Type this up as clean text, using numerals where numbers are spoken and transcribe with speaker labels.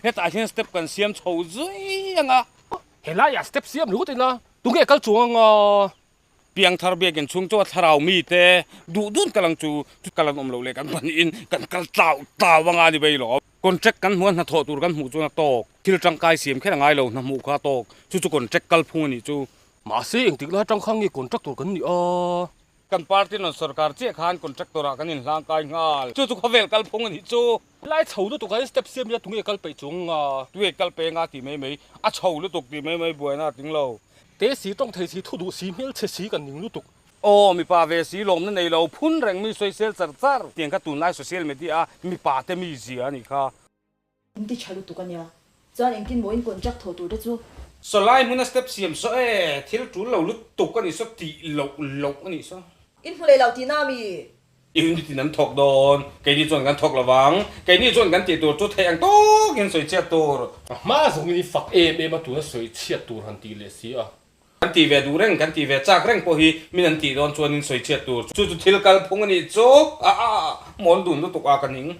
Speaker 1: Hetah hian step kan siam chho zui ang a.
Speaker 2: Helaiah step siam ringawt ila tunge kal chuang ang a?
Speaker 1: Piangthar biakin chhung chu a thlarau mite duh dun kal ang chu, chu kal an awm loh leh kan pahnihin kan kal tlau tlau anga ni bai lo. Contract kan hmuh a hnathawh tur kan hmuh chuan a tawk. Thil tangkai siam kher a ngai lo, hna hmuh kha a tawk. Chu chu contract kal phung a nih chu.
Speaker 2: Mahse engtik lai atang khan nge contract tur kan nih a?
Speaker 1: Kan party rawn sorkar chiah khan contractor ah kan inhlangkai nghal. Chu chu khawvel kal phung a nih chu.
Speaker 2: Lai chho lutuk ah hian step siam ila tunge kal peih chuang a?
Speaker 1: Tunge kal peih anga tih mai mai, a chho lutuk tih mai mai buaina a tling lo.
Speaker 2: Te si tawng thei si thu duh si hmel chhe si kan ning lutuk.
Speaker 1: Aw mipa ve si lawmna nei lo phun reng mi sawisel char char tiang kha tunlai social media a mipa te mi zia a nih kha.
Speaker 3: In ti tha lutuk a nia. Chuan engtin maw in contract thawh tur te chu.
Speaker 1: Sawlai hmuna step siam saw e, thil tul lo lutuk a nih saw tih loh loh a nih saw.
Speaker 3: In hmu leh lo tihna mi?
Speaker 1: Unit in an thawk dawn, keini chuan kan thawk lovang, keini chuan kan tih tur chu theih ang tawkin sawi chhiat tur.
Speaker 2: A hma zawngin i fak em em a tuna sawi chhiat tur han tih leh si a.
Speaker 1: Kan tih ve duh reng, kan tih ve chak reng pawh hi min an tih dawn chuanin sawi chhiat tur. Chu chu thil kalphung a nih chu a a mawl dun lutuk a ka ning.